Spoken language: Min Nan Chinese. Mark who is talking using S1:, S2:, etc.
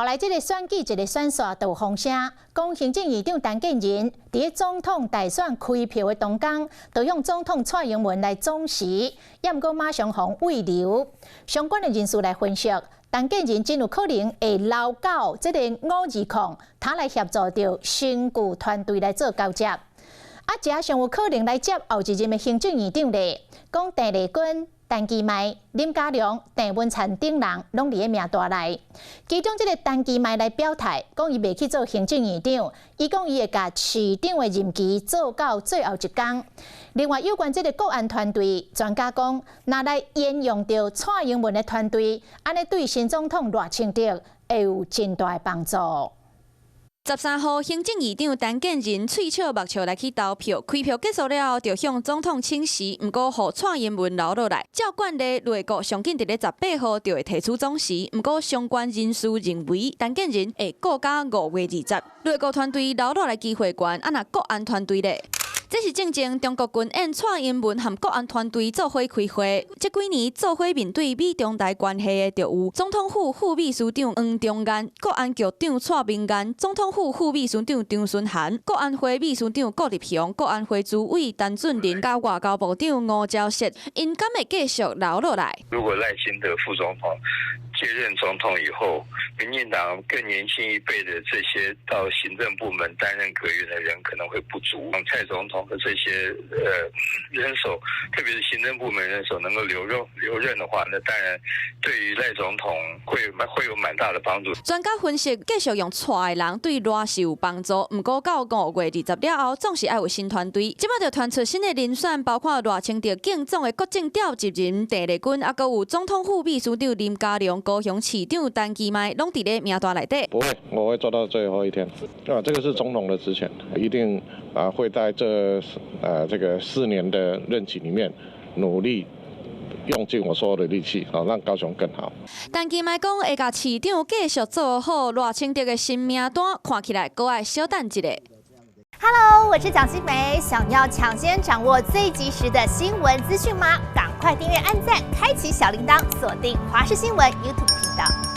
S1: 後來這个選舉一个選煞就有風聲，講行政院長陳建仁佇咧總統大選開票的當工，就向總統蔡英文來總辭，也毋過馬上予慰留。相關的人士來分析，陳建仁真有可能會留到這个520，他來協助著新舊團隊來做交接。啊，這上有可能來接後一任的行政院長咧，講鄭麗君、陳其邁、林佳龍、鄭文燦等人攏佇咧名單內。其中這个陳其邁來表態，講伊袂去做行政院長，伊講伊會共市長的任期做到最後一工。另外，有關這个國安團隊，專家講，若來沿用著蔡英文的團隊，按呢對新總統賴清德會有真大的幫助。
S2: 13號，行政院長陳建仁喙笑目笑來去投票，開票結束了後，就向總統請辭，毋過予蔡英文留落來。照慣例，內閣上緊佇咧18號就會提出總辭，毋過相關人士認為，陳建仁會顧到5月20。內閣團隊留落來機會懸，啊若國安團隊咧？這是進前中國軍演蔡英文和國安團隊做伙開會。這幾年做伙面對美中台關係的，就有總統府副秘書長黃中岳、國安局長蔡明彥、總統府副秘書長張惇涵、國安會秘書長顧立雄、國安會主委陳俊仁、佮外交部長吳釗燮，𪜶敢會繼續留落來？
S3: 如果賴清德副總統接任總統以後，民進黨更年輕一輩的這些到行政部門擔任閣員的人可能會不足。蔡總統的這些人手，特別是行政部門人手能夠留任的話，那當然對於賴總統會有蠻大的幫助。
S2: 專家分析，繼續用蔡的人對賴是有幫助，毋過到5月20了後，總是愛有新團隊。這擺就傳出新的人選，包括賴清德競總的國政召集人鄭麗君，抑閣有總統府秘書長林佳龍、高雄市長陳其邁，攏佇咧名單內底。
S4: 不會，我會做到最後一天。啊，這個是總統的職權，一定啊會在這個4年的任期裡面努力用盡我所有的力氣，啊，讓高雄更好。
S2: 陳其邁講會共市長繼續做好，賴清德的新名單看起來閣愛小等一下。
S5: Hello，我是蔣新梅，想要搶先掌握最及時的新聞資訊嗎？趕快訂閱、按讚、開啟小鈴鐺，鎖定華視新聞 YouTube 頻道。